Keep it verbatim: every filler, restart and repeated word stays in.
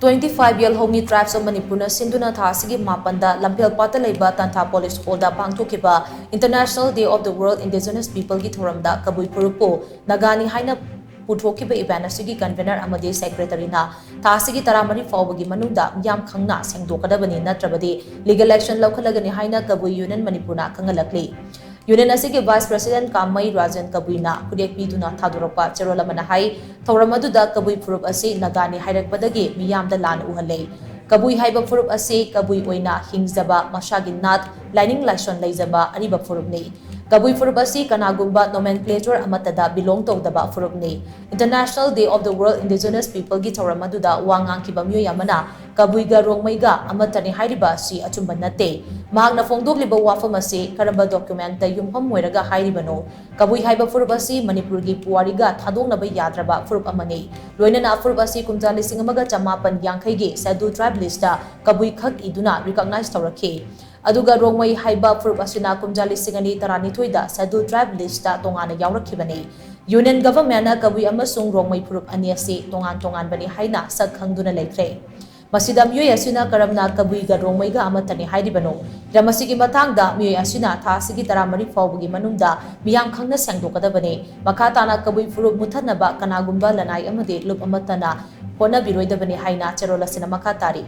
Twenty five Yelhomi Tribes of Manipurꯅ ꯁꯤꯟꯗꯨꯅ ꯊꯥ ꯑꯁꯤꯒꯤ ꯃꯥꯄꯟꯗ ꯂꯝꯐꯦꯜꯄꯥꯠꯇ ꯂꯩꯕ ꯇꯟꯊꯥ ꯄꯣꯂꯤꯁ ꯍꯣꯜꯗ ꯄꯥꯡꯊꯣꯛꯈꯤꯕ International Day of the World Indigenous Peopleꯒꯤ ꯊꯧꯔꯝꯗ ꯀꯕꯨꯏ ꯐꯨꯔꯨꯞꯄꯨ ꯅꯥꯒꯥꯅꯤ ꯍꯥꯏꯅ ꯄꯨꯊꯣꯛꯈꯤꯕ ꯏꯚꯦꯟꯠ ꯑꯁꯤꯒꯤ ꯀꯟꯚꯦꯅꯔ ꯑꯃꯗꯤ ꯁꯦꯀ꯭ꯔꯦꯇꯔꯤꯅ ꯊꯥ ꯑꯁꯤꯒꯤ ꯇꯔꯥꯃꯔꯤ ꯐꯥꯎꯕꯒꯤ ꯃꯅꯨꯡꯗ ꯃꯤꯌꯥꯝ ꯈꯪꯅ ꯁꯦꯡꯗꯣꯛꯀꯗꯕꯅꯤ, ꯅꯠꯇ꯭ꯔꯕꯗꯤ ꯂꯤꯒꯦꯜ ꯑꯦꯛꯁꯟ ꯂꯧꯈꯠꯂꯒꯅꯤ ꯍꯥꯏꯅ ꯀꯕꯨꯏ ꯌꯨꯅꯤꯌꯟ ꯃꯅꯤꯄꯨꯔꯅ ꯈꯪꯍꯜꯂꯛꯂꯤ꯫ ꯌꯨꯅꯤꯌꯟ ꯑꯁꯤꯒꯤ ꯚꯥꯏꯁ ꯄ꯭ꯔꯦꯁꯤꯗꯦꯟꯠ ꯀꯥꯃꯩ ꯔꯥꯖꯟ ꯀꯕꯨꯏꯅ ꯈꯨꯗꯦꯛ ꯄꯤꯗꯨꯅ ꯊꯥꯗꯣꯔꯛꯄ ꯆꯦꯔꯣꯜ ꯑꯃꯅ ꯍꯥꯏ, ꯊꯧꯔꯝ ꯑꯗꯨꯗ ꯀꯕꯨꯏ ꯐꯨꯔꯨꯞ ꯑꯁꯤ ꯅꯥꯒꯥꯅꯤ ꯍꯥꯏꯔꯛꯄꯗꯒꯤ ꯃꯤꯌꯥꯝꯗ ꯂꯥꯟꯅ ꯎꯍꯜꯂꯦ꯫ ꯀꯕꯨꯏ ꯍꯥꯏꯕ ꯐꯨꯔꯨꯞ ꯑꯁꯤ ꯀꯕꯨꯏ ꯑꯣꯏꯅ ꯍꯤꯡꯖꯕ, ꯃꯁꯥꯒꯤ ꯅꯥꯠ, ꯂꯥꯏꯅꯤꯡ ꯂꯥꯏꯁꯣꯟ ꯂꯩꯖꯕ ꯑꯔꯤꯕ ꯐꯨꯔꯨꯞꯅꯤ꯫ ꯀꯕꯨꯏ ꯐꯨꯔꯨꯞ ꯑꯁꯤ ꯀꯅꯥꯒꯨꯝꯕ nomenclature ꯑꯃꯠꯇꯗ belong ꯇꯧꯗꯕ ꯐꯨꯔꯨꯞꯅꯤ꯫ International Day of the World Indigenous Peopleꯒꯤ ꯊꯧꯔꯝ ꯑꯗꯨꯗ ꯋꯥ ꯉꯥꯡꯈꯤꯕ ꯃꯤꯑꯣꯏ ꯑꯃꯅ ꯀꯕꯨꯏꯒ ꯔꯣꯡꯃꯩꯒ ꯑꯃꯠꯇꯅꯤ ꯍꯥꯏꯔꯤꯕ ꯑꯁꯤ ꯑꯆꯨꯝꯕ ꯅꯠꯇꯦ꯫ ꯃꯍꯥꯛꯅ ꯐꯣꯡꯗꯣꯛꯂꯤꯕ ꯋꯥꯐꯝ ꯑꯁꯤ ꯀꯔꯝꯕ documentꯇ ꯌꯨꯝꯐꯝ ꯑꯣꯏꯔꯒ ꯍꯥꯏꯔꯤꯕꯅꯣ? ꯀꯕꯨꯏ ꯍꯥꯏꯕ ꯐꯨꯔꯨꯞ ꯑꯁꯤ ꯃꯅꯤꯄꯨꯔꯒꯤ ꯄꯨꯋꯥꯔꯤꯒ ꯊꯥꯗꯣꯛꯅꯕ ꯌꯥꯗ꯭ꯔꯕ ꯐꯨꯔꯨꯞ ꯑꯃꯅꯤ꯫ ꯂꯣꯏꯅꯅ ꯐꯨꯔꯨꯞ ꯑꯁꯤ ꯀꯨꯝꯖꯥ ꯂꯤꯁꯤꯡ ꯑꯃꯒ ꯆꯃꯥꯄꯟ ꯌꯥꯡꯈꯩꯒꯤ Scheduled Tribe listꯇ ꯀꯕꯨꯏ ꯈꯛ ꯏꯗꯨꯅ recognize ꯇꯧꯔꯛꯈꯤ꯫ ꯑꯗꯨꯒ ꯔꯣꯡꯃꯩ ꯍꯥꯏꯕ ꯐꯨꯔꯨꯞ ꯑꯁꯤꯅ ꯀꯨꯝꯖꯥ ꯂꯤꯁꯤꯡ ꯑꯅꯤ ꯇꯔꯥꯅꯤꯊꯣꯏꯗ Scheduled Tribe listꯇ ꯇꯣꯉꯥꯟꯅ ꯌꯥꯎꯔꯛꯈꯤꯕꯅꯤ꯫ ꯌꯨꯅꯤꯌꯟ ꯒꯚꯔꯟꯃꯦꯟꯠꯅ ꯀꯕꯨꯏ ꯑꯃꯁꯨꯡ ꯔꯣꯡꯃꯩ ꯐꯨꯔꯨꯞ ꯑꯅꯤ ꯑꯁꯤ ꯇꯣꯉꯥꯟ ꯇꯣꯉꯥꯟꯕꯅꯤ ꯍꯥꯏꯅ ꯁꯛ ꯈꯪꯗꯨꯅ ꯂꯩꯈ꯭ꯔꯦ꯫ ꯃꯁꯤꯗ ꯃꯤꯑꯣꯏ ꯑꯁꯤꯅ ꯀꯔꯝꯅ ꯀꯕꯨꯏꯒ ꯔꯣꯡꯃꯩꯒ ꯑꯃꯠꯇꯅꯤ ꯍꯥꯏꯔꯤꯕꯅꯣ? ꯍꯤꯔꯝ ꯑꯁꯤꯒꯤ ꯃꯇꯥꯡꯗ ꯃꯤꯑꯣꯏ ꯑꯁꯤꯅ ꯊꯥ ꯑꯁꯤꯒꯤ ꯇꯔꯥꯃꯔꯤ ꯐꯥꯎꯕꯒꯤ ꯃꯅꯨꯡꯗ ꯃꯤꯌꯥꯝ ꯈꯪꯅ ꯁꯦꯡꯗꯣꯛꯀꯗꯕꯅꯤ꯫ ꯃꯈꯥ ꯇꯥꯅ ꯀꯕꯨꯏ ꯐꯨꯔꯨꯞ ꯃꯨꯠꯊꯠꯅꯕ ꯀꯅꯥꯒꯨꯝꯕ ꯂꯅꯥꯏ ꯑꯃꯗꯤ ꯂꯨꯞ ꯑꯃꯠꯇꯅ ꯍꯣꯠꯅꯕꯤꯔꯣꯏꯗꯕꯅꯤ ꯍꯥꯏꯅ ꯆꯦꯔꯣꯜ ꯑꯁꯤꯅ ꯃꯈꯥ ꯇꯥꯔꯤ꯫